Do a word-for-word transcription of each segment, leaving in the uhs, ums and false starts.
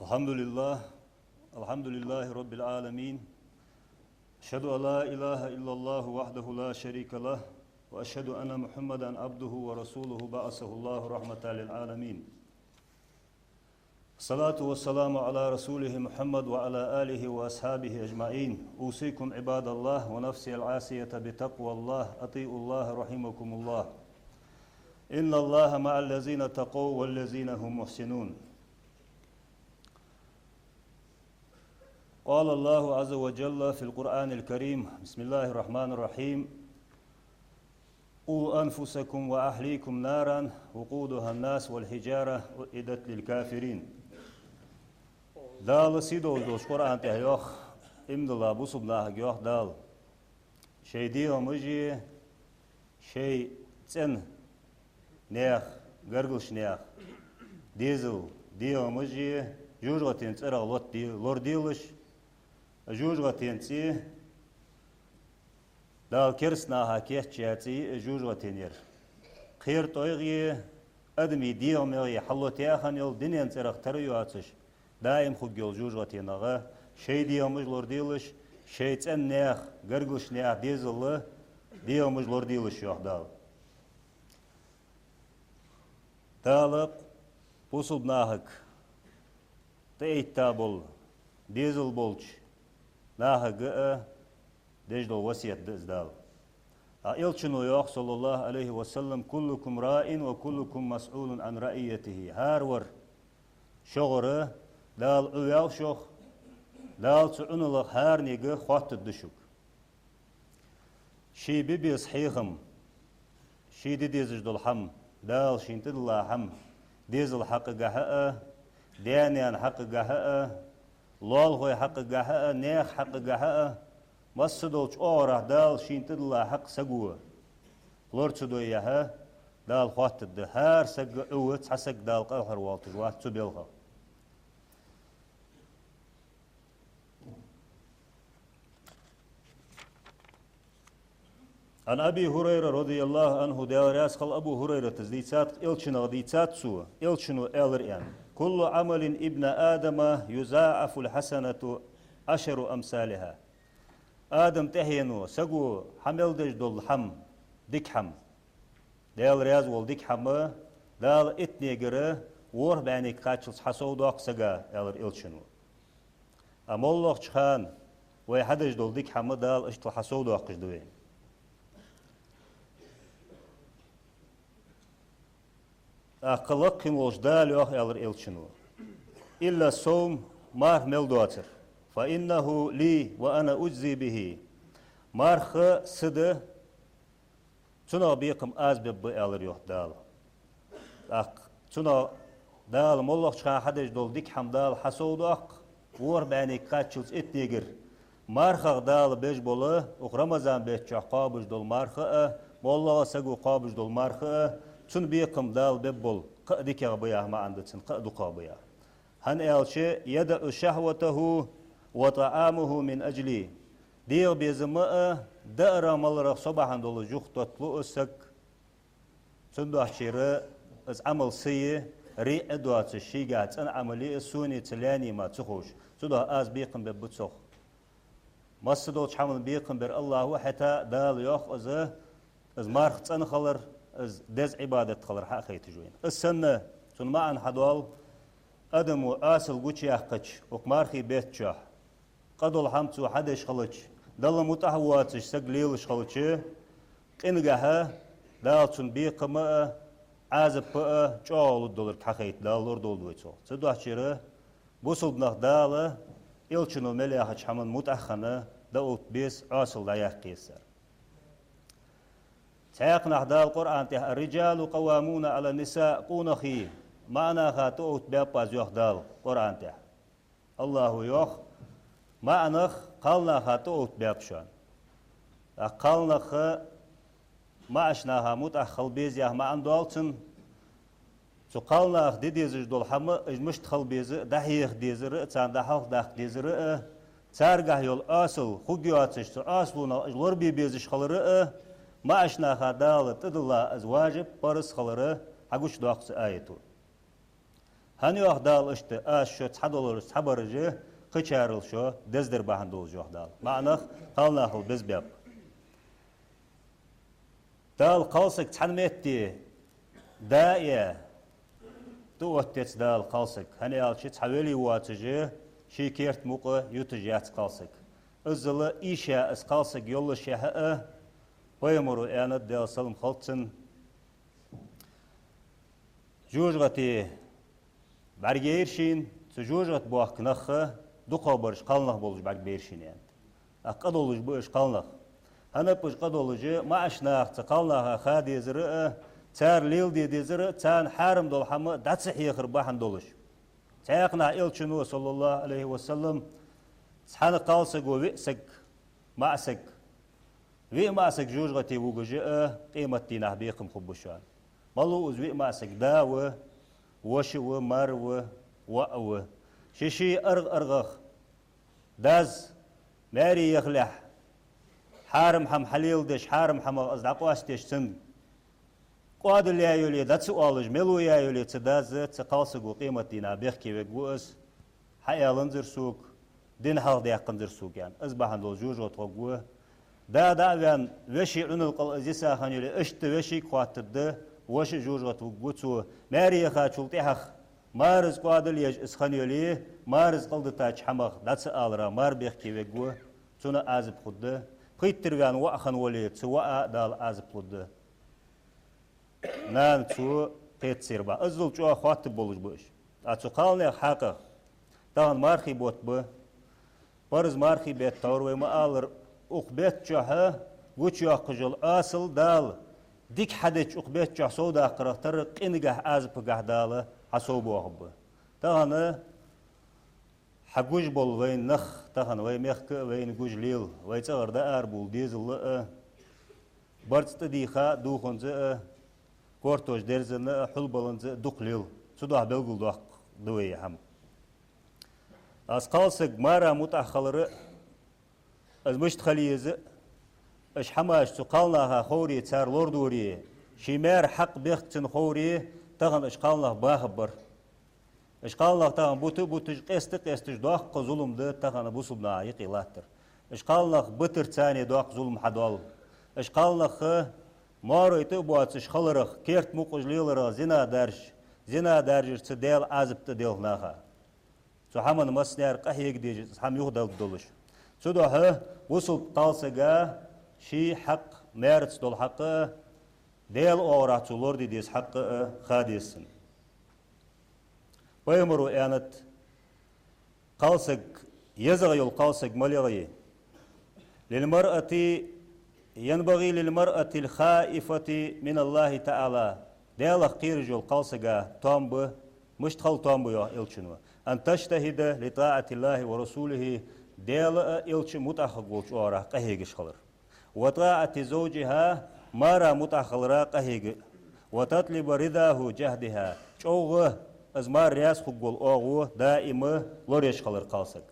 الحمد لله. الحمد لله رب العالمين. أشهد أن لا إله إلا الله وحده لا شريك له، وأشهد أن محمدا عبده ورسوله، بعثه الله رحمة للعالمين. الصلاة والسلام على رسوله محمد وعلى آله وأصحابه أجمعين. أوصيكم عباد الله ونفسي العاصية بتقوى الله. أطيعوا الله رحمكم الله. إن الله مع الذين اتقوا والذين هم محسنون. قال الله عز وجل في القرآن الكريم: بسم الله الرحمن الرحيم. قوا أنفسكم وأهليكم نارا وقودها الناس والحجارة أعدت للكافرين. Дала сийдолаш долча Къуръан тӀа йоах, иман дилла бусалба нахага йоах Дала: шоай дегӀамаши, шоай цӀен наьха, гаргалча наьха дезал, дегӀамаши жожагӀатен цӀерах лота де-, лораделаш, жожагӀатен цӀи, Дала кераста наха кийчъяь цӀи я жожагӀатен ер. Кхера тӀайгӀеи адамий дегӀамеи хьаллотаяь хинна йола, дунен цӀерах тара йоацаш, даим хургйола жожагӀатенах шоай дегӀамаш лораделаш, шоай цӀен наьха, гаргалча наьха дезала дегӀамаш лораделаш, йоах Дала. Дала бусалба нахага тӀаэтта бола дезал болча нахага а деш дола васкет да из Дала. А Элчано йоах, صلى الله عليه وسلم: كلكم راع وكلكم مسؤول عن رعيته. ХӀара вар шогӀара, Дала Ӏу ваьв шох, Дала цу Ӏуналах хӀаранега хоаттаргда шуга. Ший бе беза хьехам, ший де дезаш дола хӀама, Дала шийна тӀадилла хӀама, дезала хьакъагахьа а, даь-наьна хьакъагахьа а, лоалахой хьакъагахьа а, наьха хьакъагахьа а, массадолча оагӀорахьа Дала шийна тӀадилла хьакъ саго лора ца дойя, Дала хоаттаргда. ХӀара сага Ӏу ва, цхьа саг Дала къахьарвоалийташ вац цу балхах. عن أبي هريرة رضي الله عنه, Даьла раьза хилва Абу ХӀурайрата, дийцад, Элчанах дийцад цо, Элчано аьлар аьнна: كل عمل ابن آدم يضاعف الحسنة عشر أمثالها. Адама тӀехьено, саго хьа мел деш дола хӀама, дика хӀама, Даьла раьза вола дика хӀама Дала иттанегара ворхӀ бӀаьннега кхаччалца хьасовдоаккх сага, аьлар Элчано. А моллагӀча хана вай хьадеш дола дика хӀама Дала иштта хьасовдоаккхаш да вайна. ТӀаккха лакхе волча Дала йоах, аьлар Элчано: إلا الصوم, марха мел доацар, فإنه لي وأنا أجزي به. Марха са да, цунах бекхам аз бергба, аьлар йоах Дала. ТӀаккха цунах Дала моллагӀча хана хьадеш дола дика хӀама Дала хьасовдоаккх ворхӀ бӀаьннега кхаччалца иттанегара. Мархах Дала беш бола, укх Рамазан бетта чухь кхоабаш дола марха а, моллагӀа саго кхоабаш дола марха а, цун бекхам Дала бергбола кхы а дикагӀа ба яха маӀан да цун, кхы а дукхагӀа ба яха. ХӀана аьлча: يدع شهوته وطعامه من أجلي. ДегӀа безам а, даарах-маларах со бахьан долаш юхатотталу из саг. Цудухьа шера из Ӏамал са я, риъ а доацаш, шийгахьа цӀена Ӏамал я из, сона ца лаьннай ма ца ховш. Цудухьа аз бекхам бергба цох. Массадолча хӀаман бекхам бер АллахӀ ва, хӀаьта Дала йоах из, из марха цӀена хилар, из деза Ӏибадат хилар хьахайташ вайна. Из санна, цун маӀан хьадоал, адамо Ӏоасал гучаяьккхача укх мархий бетта чухь, къа дола хӀама цо хьадеш хилча, Далла мутӀахьа воацаш саг лелаш хилча, къингахьа Дала цунна бекхам а, Ӏазап а чӀоагӀа лургдолга хьахайта Дала лорадолда вай цох. Цудухьа шера бусалба нах Дала, Элчано мел яхача хӀаман мутӀахьа хинна, дӀаотта беза, Ӏоасал дӀаяккха еза цар. Цхьаькханахьа Дала Къуръан тӀа: الرجال قوامون على النساء, къонахий маӀа наха тӀаоттабаьб аз, йоах Дала Къуръан тӀа. АллахӀо йоах: маӀа нах кхалнаха тӀаоттабаьб шоана. ТӀаккха кхалнах маӀача наха мутӀахьа хила беза яха маӀан доал цун. Цу кхалнаха де дезаш дола хӀама, уж мишта хила беза а, дӀахьеха дезар а, царна дӀахьалхадаккха дезар а, царгахьа йола Ӏоасал хургйоацаш, цу Ӏоасалонах уж лорабе безаш хилар а, маӀача наха Дала тӀадилла из важиб, парз хилар хьагучадоаккх цу аято. ХӀана йоах Дала иштта? Аз шо цхьа долаш, цхьа бараш, кхычарел шо дезадар бахьан долаш, йоах Дала. МаӀанах, кхалнахал беза баьб. Дала кхалсаг цхьан метте да а яь, тӀаоттадаьд Дала кхалсаг. ХӀана аьлча, цхьа вели воацаш, ший керта мукъа юташ яц кхалсаг. Иззал ийша из кхалсаг йоллашехьа а, пайхамара аьннад, Даьла салам хилда цунна, жожагӀате бӀаргайайра шийна, цу жожагӀате боахка нах дукхагӀбараш кхалнах болаш бӀаргабайра шийна, аьннад. ТӀаккха къа долаш ба уж кхалнах. ХӀана ба уж къа долаш? МаӀача наха цу кхалнаха ха дезар а, цар леладе дезар а, царна хьарам дола хӀама дӀа ца хьехар бахьан долаш. Цхьаькханахьа Элчано, саллаллахӀу Ӏалайхи ва саллам, цхьан кхалсаго виъ саг, маӀа саг, виъ маӀа саг жожагӀате вугаш а, къематдийнахьа бекхам хургба шоана. Малув из виъ маӀа саг? Да ва, воша ва, мар ва, воӀ ва. Ший-ший аргӀа-аргӀах дас маьре яхалехь, хьарам хӀама хьалеладеш, хьарам хӀамах из дӀакъоастадеш, цунна кӀоадал яь йоле дӀа ца оалаш, мел ва яь йоле цу дас, цу кхалсаго къематдийнахьа бехке вергва из. Хьааьннзар сога, дин хьалхадаьккханзар сога, аьнна. Из бахьан долаш жожагӀате гӀоргва. Да дӀа а ваьнна, веший Ӏуналкъал из йиса хинна йоле, иштта вешийга хоаттаргда, воша жожагӀате вугва цо. Маьре яхачул тӀехьагӀа мараз кӀоадал еш из хинна йоле, мараз кӀалдитача хӀамах дӀа ца аларах мар бехке вергва, цунна Ӏазап хургда. Пхийттара ваьнна воӀ хинна вале, цу воӀа Дала Ӏазап лургда. Нана цо кхетацар ба. Иззал чӀоагӀа хоаттам болаш ба уж. ТӀаккха цу кхалнаьха хьакъехьа, тахан мархий бутт ба, парз мархий бетта товр вай ма аллара, укх бетта чухь гучайоаккхаш йола Ӏасал Дала дика хьадеча, укх бетта чухь совдаккхарах тара къинагахьа, Ӏазапагахьа Дала хьасовбоахаргба. Тахан хьагуш бола вайна нах, тахан вай мехка а вайна гуш лела, вай цӀагӀара дӀаарабувла дезал а, барзкъа тӀадийха дувханза а, кортош дерзанна а, хьулбаланза а дукха лела. Цудухьа белгалдоаккхаргда вай из хӀама. Из кхалсаг мара мутӀахьа хилар а, из мишта хила еза а, уж хӀамаш цу кхалнаха ховре, цар лорадоре, ший маьра хьакъ бехк цунна ховре, тахан уж кхалнах бахаргбар. Уж кхалнах тахан бута а буташ, къеста а къесташ, доккха зулам да тахан бусалба наха юкъе латтар. Уж кхалнах битарца царна доккха зулам хьадоал. Уж кхалнах маьре тӀа а боацаш хиларах, керта мукъаш леларах, зина даржаш, зина даржарца Даьла Ӏазап тӀаделх наха. Цу хӀаман массанена къахьега дезаш, из хӀама юхадала долаш. Цудухьа бусалба кхалсага ший хьакъ, маьраца дола хьакъ а, Даьла оагӀорахьа цо лораде деза хьакъ а ха деза цунна. Пайхамара аьннад, кхалсаг, езагӀа йола кхалсаг малагӀа я: للمرأة، ينبغي للمرأة الخائفة من الله تعالى. Даьлах кхераш йола кхалсага тоам ба, мишта хила тоам ба, йоах Элчано: أن تجتهد لطاعة الله ورسوله. Даьла а Элча а мутӀахьа хургволча оагӀорахьа къахьегаш хилар. وطاعة زوجها, мара мутӀахьа хилара къахьега. وتطلب رضاه بجهدها, чӀоагӀа из мар раьза хургвола оагӀув даим лораеш хилар кхалсаг.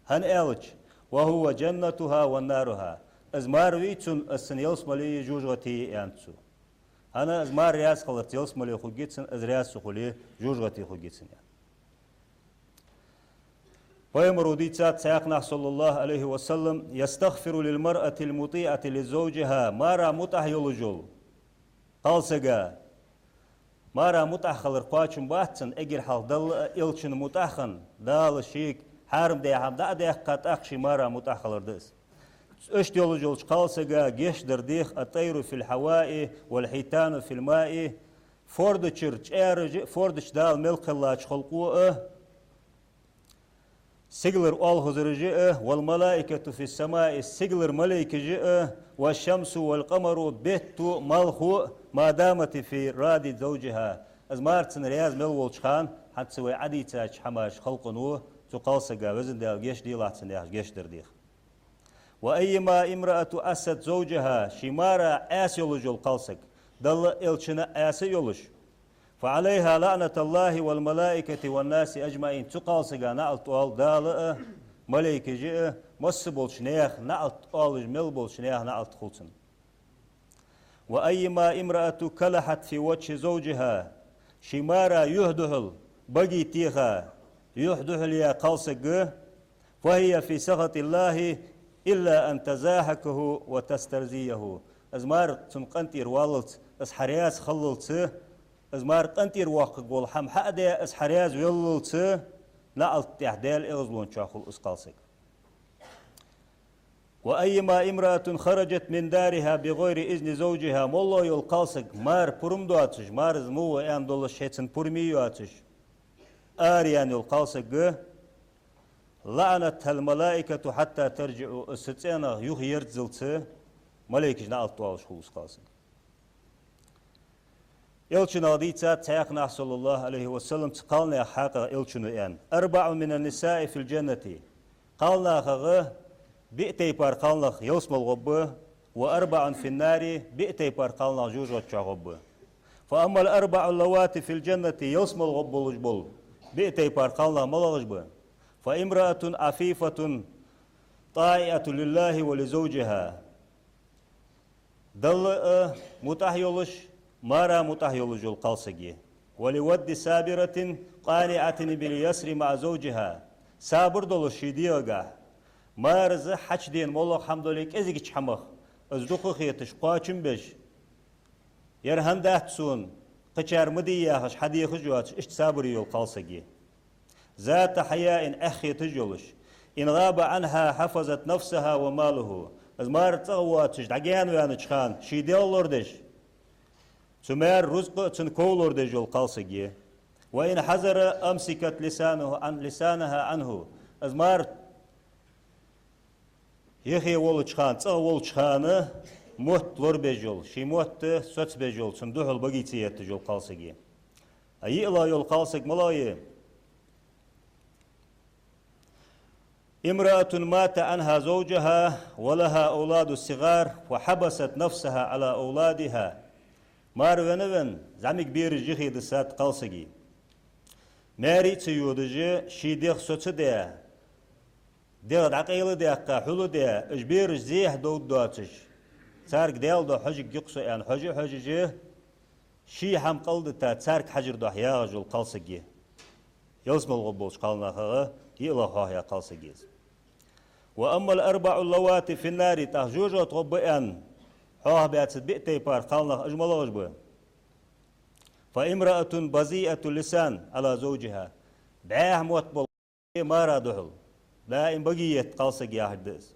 ХӀана аьлча: وهو جنتها ونارها, из мар вий цун, из цун ялсмалеи жожагӀатеи я, аьннад цо. ХӀана, из мар раьза хиларца ялсмале хургья цун, из раьза ца хуле жожагӀате хургья цун, аьнна. Пайхамара дийцад цхьаькханахьа, صلى الله عليه وسلم: يستغفر للمرأة المطيعة لزوجها, мара мутӀахьа йолаш йола кхалсага мара мутӀахьа хилар кхоачам бац цунна, эггара хьалха Далла а Элчанна а мутӀахьа хинна, Дала шийга хьарам даь хӀама дӀа а даьккха, тӀаккха ший мара мутӀахьа хилар да из. Иштта йолаш йолча кхалсага гешт дар дех: الطير في الهواء والحيتان في الماء, форда чура чӀараш а, форда чу Дала мел кхеллача халкъо а, сигалара оалхазараш а, والملائكة في السماء, сигалара малайкаш а, والشمس والقمر, бетто а, малхо а, ما دامت في رضا زوجها. Из мар цунна раьза мел волча хана, хӀанз вай Ӏадийцача хӀамаша халкъо цу кхалсага, Везан Даьла, гешт делахь цунна, яхаш гешт дар дех. وأيما امرأة عصت زوجها, ший мара Ӏаьса йолаш йола кхалсаг, Далла а Элчанна а Ӏаьса йолаш, فعليها لعنة الله والملائكة والناس أجمعين, цу кхалсага наӀалт оал Дала а, малайкаша а, масса болча наьха наӀалт оалаш мел болча наьха наӀалт хул цунна. وأيما امرأة كلحت في وجه زوجها, ший мара юхь духьал баге теха, юхь духьале я кхалсаг, فهي في سخط الله إلا أن تضاحكه وتسترضيه. Из мар цун къинтӀера валлалца, из хьа раьза хиллалца, из мар къинтӀера воаккхаргвола хӀама хьа а даь, из хьа раьза веллалца, наӀалт тӀехь Даьла эгӀазлончоа хул из кхалсаг. وأيما امرأة خرجت من دارها بغير إذن زوجها, моллагӀа йола кхалсаг, мар пурам доацаш, мар из ма ва аьнна долаш, хӀе цун пурам йоацаш, араяьнна йола кхалсаг, لعنتها الملائكة حتى ترجع, из цӀенах юхаерззалца малейкаш наӀалт оалаш хул из кхалсаг. Элчано дийцад цхьаькханахьа, صلى الله عليه وسلم, цу кхалнаьха хьакъехьа Элчано аьнна: أربع من النساء في الجنة. Кхалнахах биъ тайпара кхалнах ялсмала гӀоргба, وأربع في النار, биъ тайпара кхалнах жожагӀата чу гӀоргба. فأما الأربع اللواتي في الجنة, ялсмала гӀоргболаш бола биъ тайпара кхалнах малагӀаш ба? فامرأة عفيفة طائعة لله ولزوجها. Далла а мутӀахь йолаш, мара а мутӀахь йолаш йола кхалсаг я. ولود صابرة قانعة باليسر مع زوجها. Сабар долаш ший дегӀагахь, мараз хьачудена моллагӀа хӀама дале а кӀезигача хӀамах, из дукха хеташ, кхоачам беш, ер хӀана дац сона, кхычар ма де яхаш, хьадехаш йоацаш, иштта сабаре йола кхалсаг я. ذات حياء, эхь хеташ йолаш. إن غاب عنها حفظت نفسها وماله. Из мар цӀагӀа воацаш дӀагаьна ваьннача хана ший дегӀ лорадеш, цу маьра рузкъа а цун ков лорадеш йола кхалсаг я. وإن حضر أمسكت لسانه عن، لسانها عنه. Из мар юхе волча хана, цӀагӀа волча хана мотт лорабеш йола, ший мотт соцабеш йола, цун духьал баге ца етташ йола кхалсаг я. ЙиълагӀа йола кхалсаг малагӀа я? امرأة مات عنها زوجها ولها أولاد صغار فحبست نفسها على أولادها. Мар вена-вена, зӀамига бераш юхе диссад кхалсага. Маьре а ца йодаш, ший дегӀ соцадаь, дегӀ дӀакъайладаьккха, хьулдаь, уж бераш зехьа довргдоацаш, царга Даьла духьа хьожаргья-кх со аьнна, хьожа а хьожаш, ший хӀама кӀалдита, царга хьажар духьа ягӀаш йола кхалсаг я. Ялсмала гӀоргболча кхалнахах йиълагӀа хьоахаяь кхалсаг я из. وأما الأربع اللواتي في النار, тӀаккха жожагӀата гӀоргба аьнна хьоахабаьча биъ тайпара кхалнах уж малагӀаш ба? فامرأة بذيئة اللسان على زوجها. БӀаьха мотт бола мара духьал даим баге етта кхалсаг яхар да из.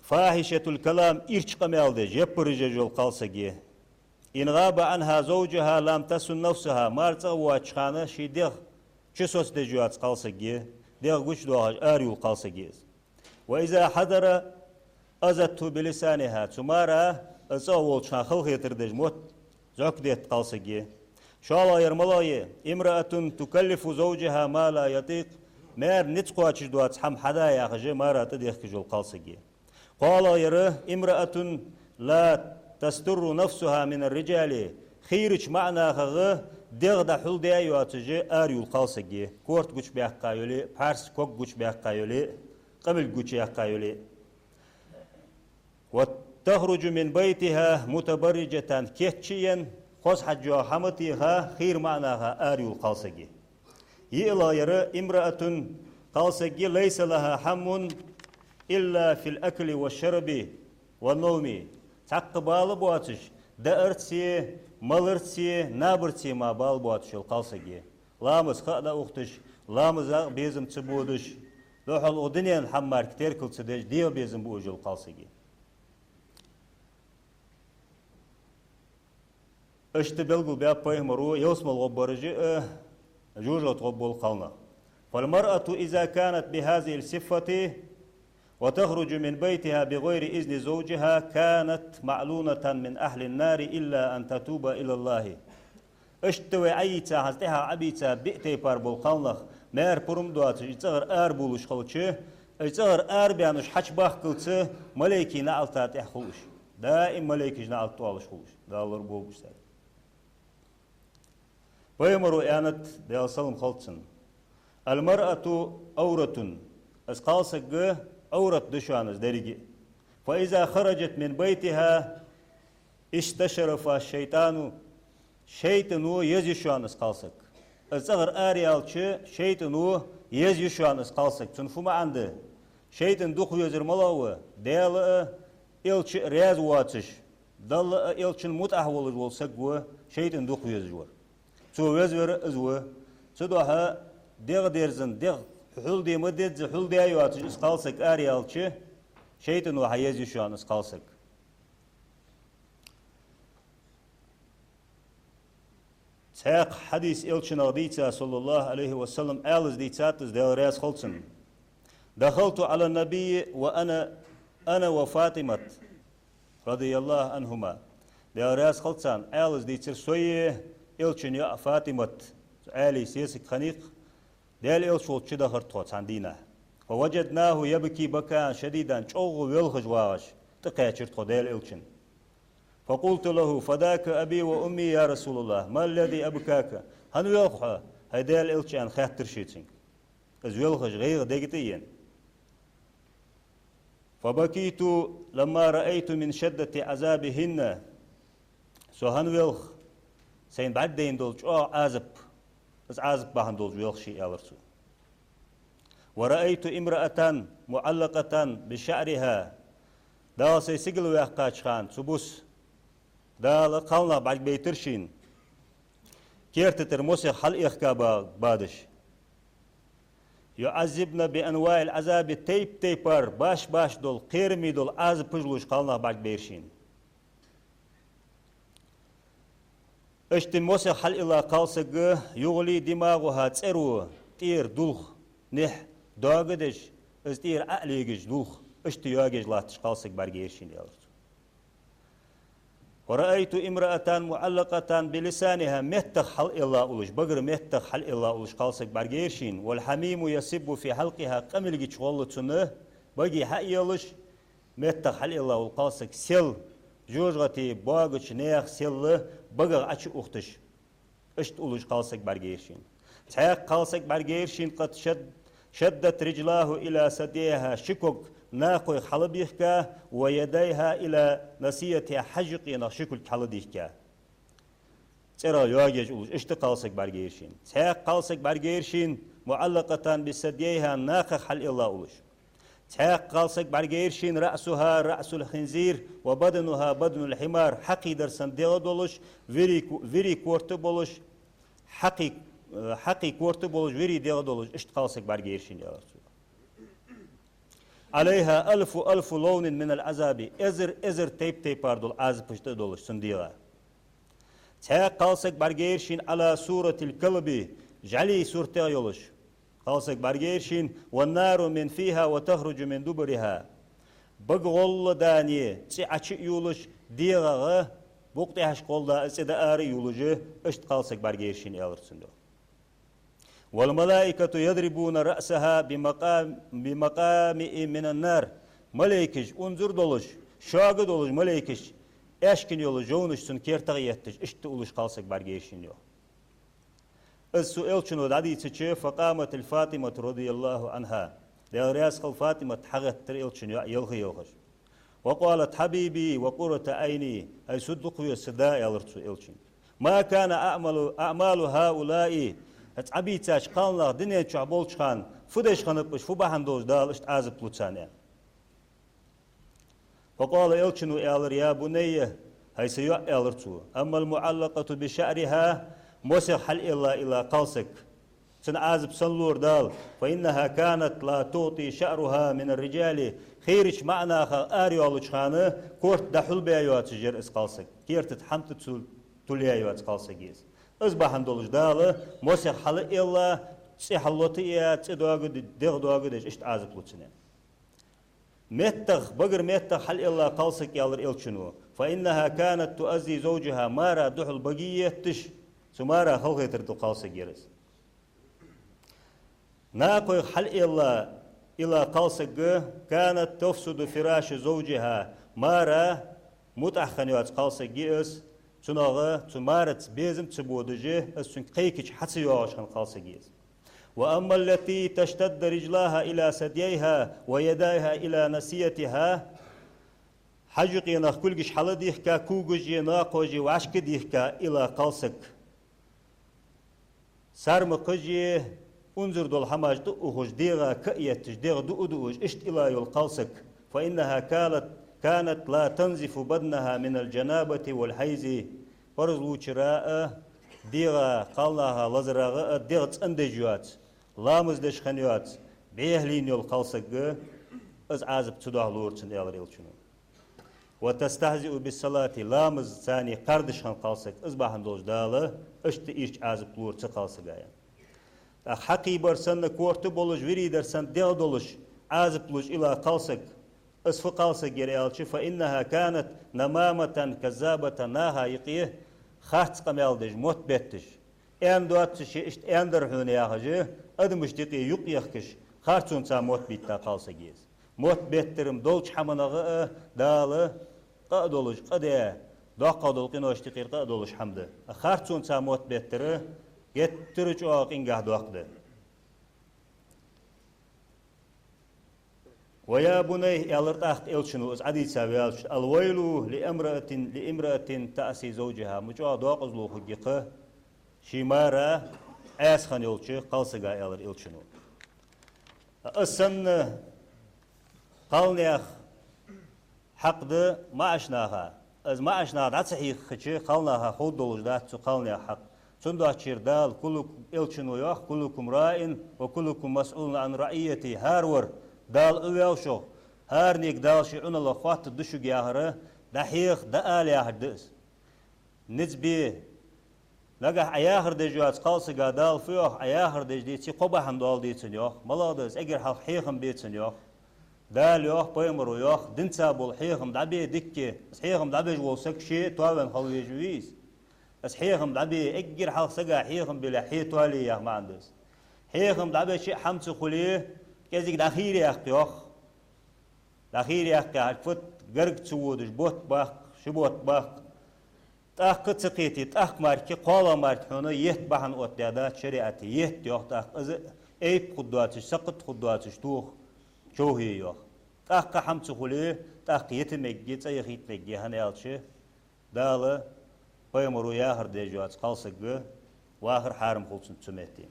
فاحشة الكلام, ийрча къамаьл деш, яппараш еш йола кхалсаг я. إن غاب عنها زوجها لم تصن نفسها, мар цӀагӀа воацача хана ший дегӀ чу соцадеш йоаца кхалсаг я, дегӀ гучадоахаш арайола кхалсаг я из. وإذا حضر أذته بلسانها, цу мара из цӀагӀа волча хана халахетар деш мотт зӀок детта кхалсаг я. ШоллагӀъяр малагӀа я? امرأة تكلف زوجها ما لا يطيق, маьра низ кхоачаш доаца хӀама хьада яхаш, мара тӀадехкаш йола кхалсаг я. КхоалагӀъяр: امرأة لا تستر نفسها من الرجال, хийрача маӀа нахах дегӀ дӀахьулдаь йоацаш арайола кхалсаг я. Корта гучабаьккха йоле а, пхьарс ког гучабаьккха йоле а, къамилг гучаяьккха йоле а. وتخرج من بيتها متبرجة, кийчъенна, хоза хьаж йоагӀа хӀама теха, хийра маӀа наха арайола кхалсаг я. ЙиълагӀъяр: امرأة, кхалсаг я, ليس لها هم إلا في الأكل والشرب والنوم. Цхьаккха бала боацаш, даарца, маларца, набарца мара бала боацаш йола кхалсаг я. Ламаз ха а дӀаухаш, ламаза а безам ца бодаш, духьал укх дунен хӀаман мара теркал ца деш, дегӀа безам буаш йола кхалсаг я. Иштта белгалбаьб пайхамаро ялсмала гӀоргбараш а, жожагӀата гӀоргбола кхалнах. فالمرأة إذا كانت بهذه الصفة وتخرج من بيتها بغير إذن زوجها كانت ملعونة من أهل النار إلا أن تتوب إلى الله. Иштта вай Ӏайийца, хӀанз тӀехьагӀа Ӏабийца биъ тайпара бола кхалнах, маьра пурам доацаш, из цӀагӀара арабувлаш хилча, из цӀагӀара арабаьнна уж хьачубахкалца малейкий наӀалта тӀехь хул уж. Даим малейкаша наӀалт оалаш хул уж. Дала лораболба уж царех. Пайхамаро аьннад, Даьла салам хилда цунна: المرأة عورة, из кхалсаг Ӏоврат да шоана из деррига а. فإذا خرجت من بيتها استشرفها الشيطان, ШайтӀано еза йиш йоанна из кхалсаг. Из цӀагӀара араяьлча, шайтӀано еза йиш йоанна из кхалсаг. Цун фу маӀан да? ШайтӀан дукха везар малагӀа ва? Даьла а, элча а раьза воацаш, Далла а, элчанна мутӀахьа волаш вола саг ва шайтӀан дукха везаш вар. Цо везавар из ва. Цудухьа дегӀ дерзан, дегӀ хьулде ма дезза, хьулдаь йоацаш из кхалсаг араяьлча, шайтӀано хьаеза йиш йоанна из кхалсаг. Цхьаькха хьадис элчанах дийца, صلى الله عليه وسلم, Ӏаьлас дийцад из, Даьла раьза хилва цунна: «دخلت على النبي وأنا، أنا وفاطمة رضي الله عنهما». Даьла раьза хилва царна, Ӏаьлас дийцар, сои элчан йоӀ ФатӀимат, Ӏаьлий сесаг хиннай-кх, Даьла элча волча чу дахар тхо цхьан дийнахьа. «فوجدناه يبكي بكاء شديدا», чӀоагӀа велхаш вагӀаш тӀакхаьчар тхо Даьла элчанна. «فقلت له: فداك أبي وأمي يا رسول الله، ما الذي أبكاك؟» «ХӀана велх хьо, хӀай Даьла элча?» — аьнна хаьттар ше цунга. Из велхаш гӀайгӀа дега тӀа а ена. «فبكيت لما رأيت من شدة عذابهن». Со хӀана велх, сайна бӀаргадайна дола чӀоагӀа Ӏазап, из Ӏазап бахьан долаш велх ше, аьлар цо. «ورأيت امرأة معلقة بشعرها». Дала сай сигала ваьккхача хана цу бус Дала кхалнах бӀаргабайтар шийна, керта тӀара мосех хьалъэхка ба-, бадаш. «يعذبن بأنواع العذاب», тайп-тайпара, баш-баш дола, кхераме дола Ӏазапаш луш кхалнах бӀаргабайра шийна. Иштта мосех хьалъилла кхалсаг, «يغلي دماغها», цӀеро тӀера дулх, нехь доагадеш, из тӀера Ӏо а легаш дулх, иштта йоагаш латташ кхалсаг бӀаргайайра шийна, аьлар цо. «ورأيت امرأة معلقة بلسانها», меттах хьалъилла улаш, багара меттах хьалъилла улаш кхалсаг бӀаргайайра шийна, «والحميم يصب في حلقها», къамилгача гӀолла цунна баге хьаелаш, меттах хьалъилла вола кхалсаг сел, жожагӀате боагача наьха сел багах Ӏочуухташ, иштта улаш кхалсаг бӀаргайайра шийна. Цхьаькха кхалсаг бӀаргайайра шийна, «قد شد-، شدت رجلاه إلى ثدييها», ши ког накхойх хьалбийхка, «ويديها إلى ناصيتها», хьажъюкъенах ши кулг хьалдийхка. ЦӀерах йоагаш улаш, иштта кхалсаг бӀаргайайра шийна. Цхьаькха кхалсаг бӀаргайайра шийна, «معلقة بثدييها», накхах хьалъилла улаш. Цхьаькха кхалсаг бӀаргайайра шийна, «رأسها رأس الخنزير وبدنها بدن الحمار», хьакхий дарсан дегӀ долаш, вирий ко-, вирий корта болаш, хьакхий, э, хьакхий корта болаш, вирий дегӀ долаш, иштта кхалсаг бӀаргайайра шийна, аьлар цо. «عليها ألف ألف لون من العذاب», эзар-эзар тайп-тайпара дола Ӏазапаш тӀа долаш цун дегӀа. Цхьаькха кхалсаг бӀаргайайра шийна, «على صورة الكلب», жӀалий суртагӀа йолаш кхалсаг бӀаргайайра шийна, «والنار من فيها وتخرج من دبرها». Бага гӀолла дани цӀи Ӏочу а юлаш, дегӀагӀа букъ тӀехьашка гӀолла да из цӀи дӀаара а юлаш, иштта кхалсаг бӀаргайайра шийна, аьлар цунга. «والملائكة يضربون رأسها بمقام-، بمقامع من النار». Малейкаш, унзара долаш, шога долаш малейкаш, аьшкана йола жовнаш цун кертагӀа етташ, иштта улаш кхалсаг бӀаргайайра шийна, йоах. Из цу элчано дӀадийцача, «فقامت الفاطمة رضي الله عنها». Даьла раьза хилва, ФатӀимат хьагӀеттар элчан йоӀ елха-елхаш. «وقالت: حبيبي وقرة عيني», хӀай са дукха веза, са да, аьлар цо элчанга. «ما كان أعمال، أعمال هؤلاء», хӀанз Ӏобийцача кхалнаха дунен чу болча хана фу деш хиннаб уж, фу бахьан долаш Дала иштта Ӏазап лу царна, аьнна. «فقال», элчано аьлар: «يا بني», хӀай са йоӀ, аьлар цо, «أما المعلقة بشعرها», мосех хьалъилла-илла кхалсаг, цун Ӏазап санна лора Дала, «فإنها كانت لا تعطي شعرها من الرجال», хийрача маӀа наха арайоалача хана корта дӀахьулбаь йоацаш яр из кхалсаг, керта тӀа хӀама тӀа цул тулаяь йоаца кхалсаг я из. Из бахьан долаш Дала мосех хьалъилла, цӀи хьаллота а яь, цӀи доагад-, дегӀ доагадеш, иштта Ӏазап лу цунна». Меттах, багара меттах хьалъилла кхалсаг, аьлар элчано, «فإنها كانت تؤذي زوجها», мара духьал баге етташ, цу мара халахетар ду кхалсаг яр из. Накхойх хьалъилла, илла кхалсаг, «كانت تفسد فراش زوجها», мара мутӀахьа хинна йоаца кхалсаг я из, цунах, цу мараца безам ца бодаш, из цунга кхайкача хьа ца йоагӀаш хинна кхалсаг я из. «وأما التي تشتد رجلاها إلى ثدييها ويداها إلى ناصيتها», Хьажа юкъенах кулгаш хьалдийхка, когаш е, накхаш е, вӀашка дийхка илла кхалсаг. Сармакхаш е, унзара дола хӀамаш тӀаухаш, дегӀа ка а етташ, дегӀ дуа а дуаш, иштта илла йола кхалсаг. فإنها كانت، كانت لا تنظف بدنها من الجنابة والحيض. Парз лувчара а, дегӀа, кхалнаха лазарах а дегӀ цӀендеш йоаца, ламаз деш хинна йоаца, бӀехлийна йола кхалсаг, из Ӏазап ца дохьалора цунна, аьлар Элчано. وتستهزئ بالصلاة, ламазаца кхардаш хинна кхалсаг, из бахьан долаш Дала иштта, иштта Ӏазап лора цу кхалсага, аьнна. ТӀаккха хьакхийбар санна корта болаш, виридар санна дегӀ долаш, Ӏазап луш илла кхалсаг, из фу кхалсаг яр аьлча, فإنها كانت نمامة كذابة, наха юкъе харц къамаьл деш, мотт бетташ. Аьнна доацаш, иштта аьннадар хьона яхаш, адамашта юкъе юкъ ехкаш, харцонца мотт бетта кхалсаг я из. Мотт беттар-м долча хӀаманах а Дала къа а долаш, къа даь, доккхагӀа дола къиношта юкъера къа а долаш хӀама да. Харцонца мотт беттар геттара чӀоагӀа къингахьа доккха да. ويا بني, аьлар тӀаккха Элчано, из Ӏадийца ваьлча: الويل لامرأة، لامرأة تعصي زوجها. Ма чӀоагӀа докъазло хургья-кх ший мара Ӏаьса хинна йолча кхалсага, аьлар Элчано. Из санна кхалнаьха хьакъ да маӀача наха. Из маӀача наха дӀа ца хьехача, кхалнаха ховргдолаш дац цу кхалнаьха хьакъ. Цудухьа Дала: كلكم, Элчано йоах: كلكم راع وكلكم مسؤول عن رعيته. ХӀара вар Дала Ӏу ваьв шух, хӀаранега Дала ший Ӏуналлах хоаттаргда шуга яхар, дӀахьеха, дӀаала яхар да из. Низ бе, нагахь Ӏа яхар деш йоаца кхалсага Дала фу йоах, Ӏа яхар деш деце, кхо бахьан дола децан йоах. МалагӀа да из? Эггара хьалха хьехам бецан йоах. Дала йоах, пайхамаро йоах, динца бола хьехам дӀабе дикка. Из хьехам дӀабеш вола саг ше тоавенна хила везаш вий из? Из хьехам дӀабе, эггара хьалха сага хьехам биле, хье тоале яха маӀан да из. Хьехам дӀабеча а хӀама ца хуле, кӀезига дӀахийра яккха йоах. ДӀахийра яккха яхар фуд? Гарга ца водаш, бутт баккха, ши бутт баккха. ТӀаккха ца кхете, тӀаккха мара-кх, кхоалагӀа мара-кх хьона етта бахьан оттадаьдац шариӀата, етта йоах тӀаккха. Из айп хургдоацаш, сакхат хургдоацаш тоха човхае йоах. ТӀаккха хӀама ца хуле, тӀаккха йита мегаргья, цӀа яхийта мегаргья, хӀана аьлча Дала, пайхамаро яхар деш йоаца кхалсаг вахар хьарам хул цунна цу метте.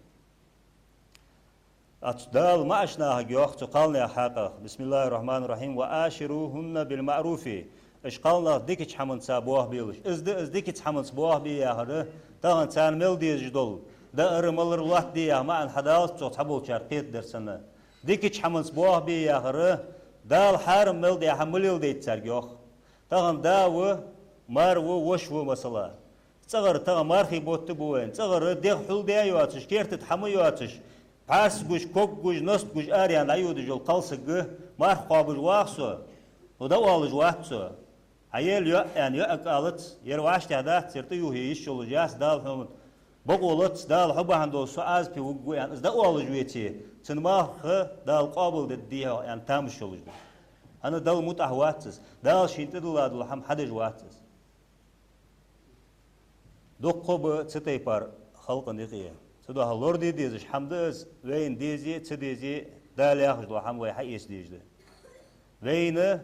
Ацу Дала маӀача нахага йоах цу кхалнаьха хьакъах: بسم الله الرحمن الرحيم، وعاشروهن بالمعروف. Уж кхалнах дикача хӀаманца болх белаш. Из да из дикача хӀаманца болх бе яхар, тахан царна мел дезаш дола даар-малар лоаттаде яха маӀан хьадалац цох цхьаболчар кхетадар санна. Дикача хӀаманца болх бе яхар, Дала хьарам мел даь хӀама ма леладайта царга йоах. Тахан да ва, мар ва, воша ва, масала. ЦӀагӀара тахан мархий бутт ба вайна. ЦӀагӀара дегӀ хьулдаь йоацаш, керта тӀа хӀама йоацаш, пхьарс гуш, ког гуш, ност гуш, араяьнна дӀайодаш йола кхалсаг, марха кхоабаш вах со, хьо дӀаоалаш вац со. Хьа ела йоӀ аьнна, йоӀага алац, ер вӀаштӀехьа дац, ер тӀаювхье йиш йолаш яц, Дала хьона бокъо лац, Дала хьо бахьан долаш со Ӏазапе вугаргва аьнна, из дӀаоалаш веце, цун марха Дала къоабалдергдий хьох аьнна тамаш йолаш да. ХӀана? Далла мутӀахь вац из. Дала шийна тӀадилла дола хӀама хьадеш вац из. Дуккха ба цу тайпара халкъа юкъе. Цудухьа лораде дезаш хӀама да из, вайна дезе а, ца дезе а, Дала яхаш дола хӀама вай хьаэца дезаш да. Вайна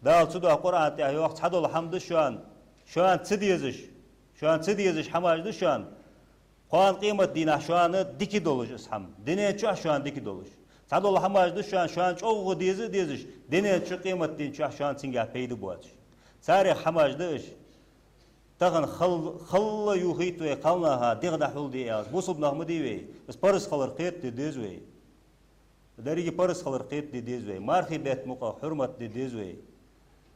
Дала цудухьа Къуръана тӀа йоах: цхьадола хӀама да шоана, шоана ца дезаш, шоана ца дезаш хӀамаш да шоана, кхоана къематдийнахьа шоана дика долаш из хӀама, дунен чухь шоана дика долаш. Цхьадола хӀамаш да шоана, шоана чӀоагӀа деза а дезаш, дунен чу, къематден чухь шоана цунгахьа пайда боацаш. Царех хӀамаш да уж. Тахан хал-, халла ювхийт вай кхалнаха дегӀ дӀахьулде аьлча, бусалба нах ма дий вай, из парз хилар кхетаде деза вай. Деррига парз хилар кхетаде деза вай. Мархий бетта мукъагӀа хьурмат де деза вай.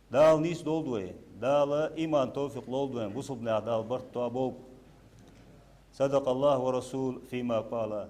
Дала нийса долда вай. Дала иман, товфикъ лолда вайна. Бусалба наьха Дала барт тоаболба. صدق الله والرسول فيما قال.